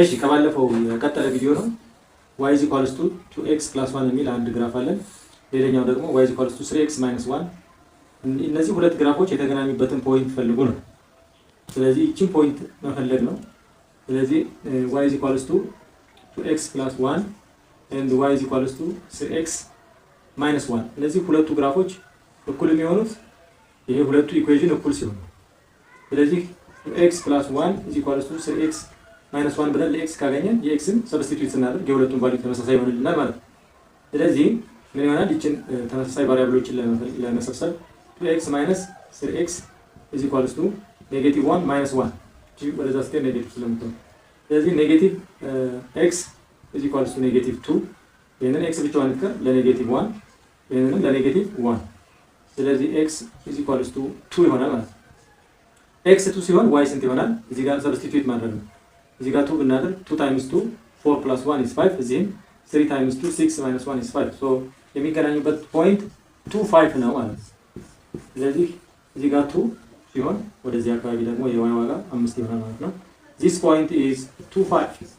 እሺ፣ ከባለፈው የቀጠለ ቪዲዮ ነው። y is equals to two x plus one የሚል አንድ graph አለን። ሌላኛው ደግሞ y is equals to three x minus one። እነዚህ ሁለት graph ኦች የተገናኙበትን point ፈልጉ ነው። ስለዚህ ይችን point መፈለግ ነው። ስለዚህ y is equals to two x plus one and y is equals to three x minus one። እነዚህ ሁለቱ graph ኦች እኩል የሚሆኑት ይሄ ሁለቱ equation እኩል ሲሆኑ፣ ስለዚህ x plus one is equals to three x minus one ብለን ለ x ካገኘን የ x ን substitute ስናደርግ የሁለቱን value ተመሳሳይ ይሆንልናል ማለት ነው። ስለዚህ ምን ይሆናል? ይችን ተመሳሳይ variable ኦችን ለመሰብሰብ two x minus three x is equals to negative one minus one፣ ወደዛ ስትሄድ negative ስለምትሆን፣ ስለዚህ negative x is equals to negative two። ይህንን x ብቻዋን ትቀር ለ negative one፣ ይህንንም ለ negative one። ስለዚህ x is equals to two ይሆናል ማለት ነው። x two ሲሆን y ስንት ይሆናል? እዚህ ጋር substitute ማድረግ ነው። እዚህ ጋር two ብናደርግ two times two, four plus one is five። እዚህም three times two, six minus one is five። So የሚገናኙበት point 2, 5 ነው ማለት ነው። ስለዚህ እዚህ ጋር two ሲሆን ወደዚህ አካባቢ ደግሞ የ y ዋጋ አምስት ይሆናል ማለት ነው። This point is 2, 5።